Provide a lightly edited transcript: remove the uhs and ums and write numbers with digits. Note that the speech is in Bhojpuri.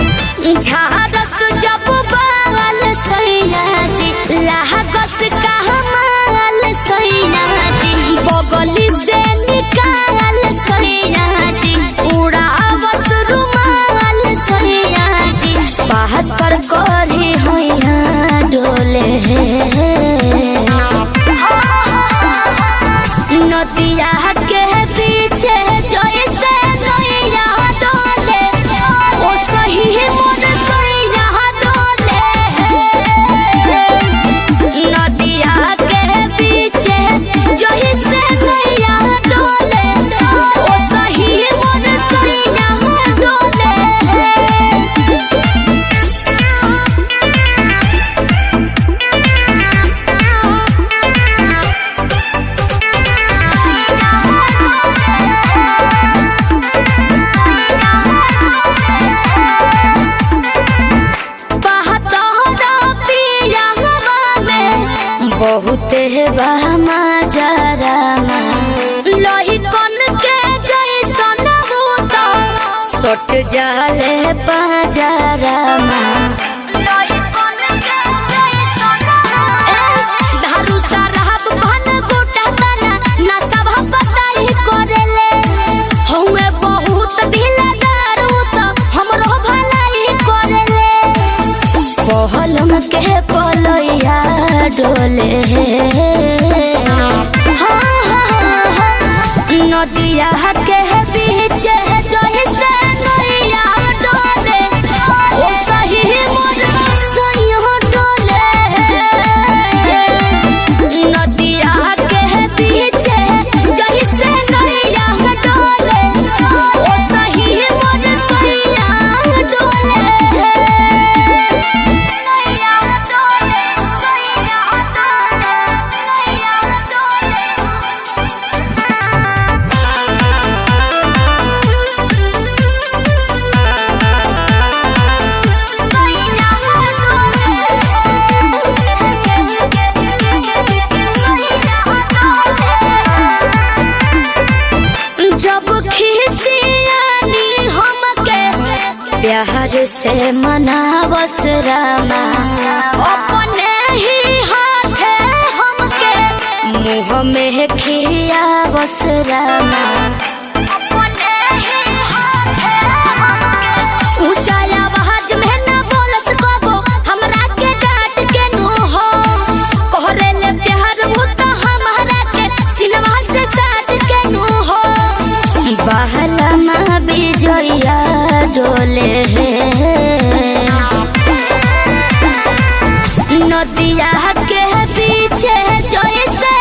झारस जब बाल सैया जी लाहगस कहमाल सैया जी बगली से निकाल सैया जी उड़ावस रुमाल सैया जी बहत्तर करी हैया डोले। नदिया के पीछे जैसे नैया डोले ओ सही मोर सैया डोले। नदिया के पीछे जैसे नैया डोले ओ सही मोर सैया डोले। बहुत बहमा जरामा लोही कन के जैसन भूत सट जाले पाजरामा। दारू शराब भन गोटा तना ना सब बताई करेले हउए बहुत ढीला दारू त हमरो भलाई करेले। पहलम के पलैया डोले। हाँ हाँ हाँ नदिया के बीच जैसे नैया डोले ओ सही मोर सैया डोले। नदिया के बीच जैसे नैया डोले ओ सही मोर सैया डोले। नैया डोले सैया डोले नैया डोले। जब खिसियानी हमके प्यार से मनावस रामा अपने ही हाथे हमके मुँह में खियावस रामा। अपने ही हाथे हमके ऊंचा आवाज में न बोलस कबो हमरा के डांट के नु हो कोहरे ले प्यार उ त हमरा के सिनवा से साथ के नु हो। बहला माँ बिजोया डोले। नदिया के पीछे जैसे